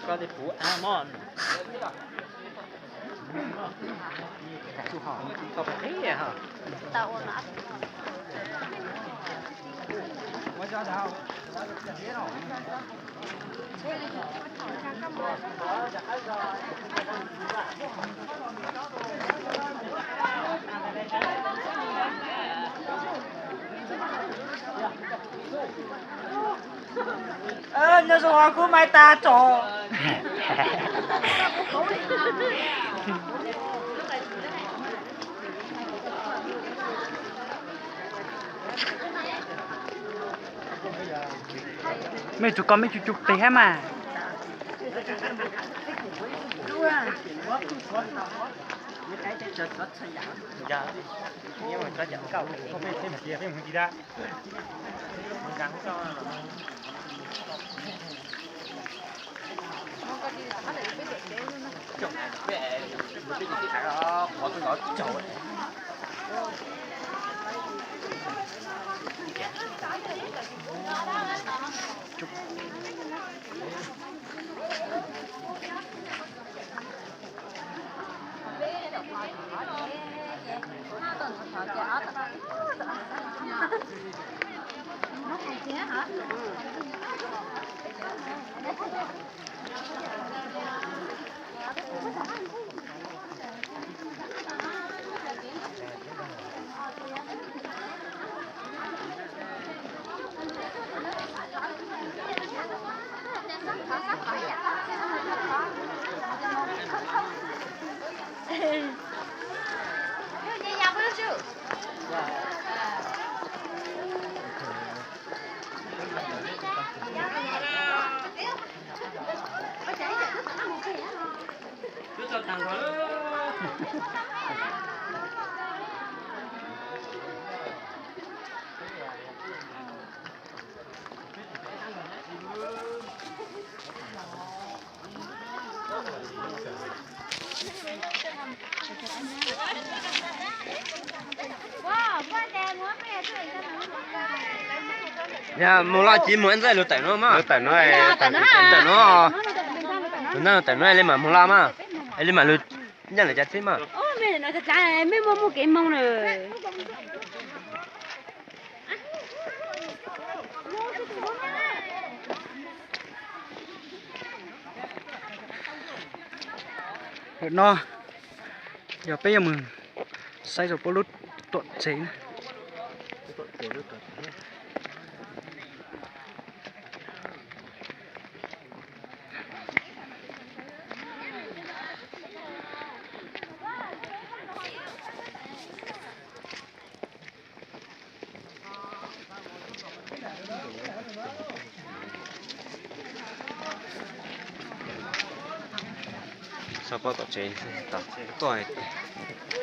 Koj li puv av mog. Koj pheej qhib ha. Nyob zoo os, kub maiv tas tso. Mej tsuas koj mej tsuas tsuas peg hab mas. Yog mus loj ci mus ntxawm lug tawm no mas. Lug tawm no, tawm no, lug ntawm no li mam mus loj mas, li mam lug nyob lawv cov txhib mas. Mej muaj muaj kev moo na. Ntawm no yog peb yuav mus saib rau puab lub tuam tsev na. Sau pob tom tsev, tom tsev koj hais tias.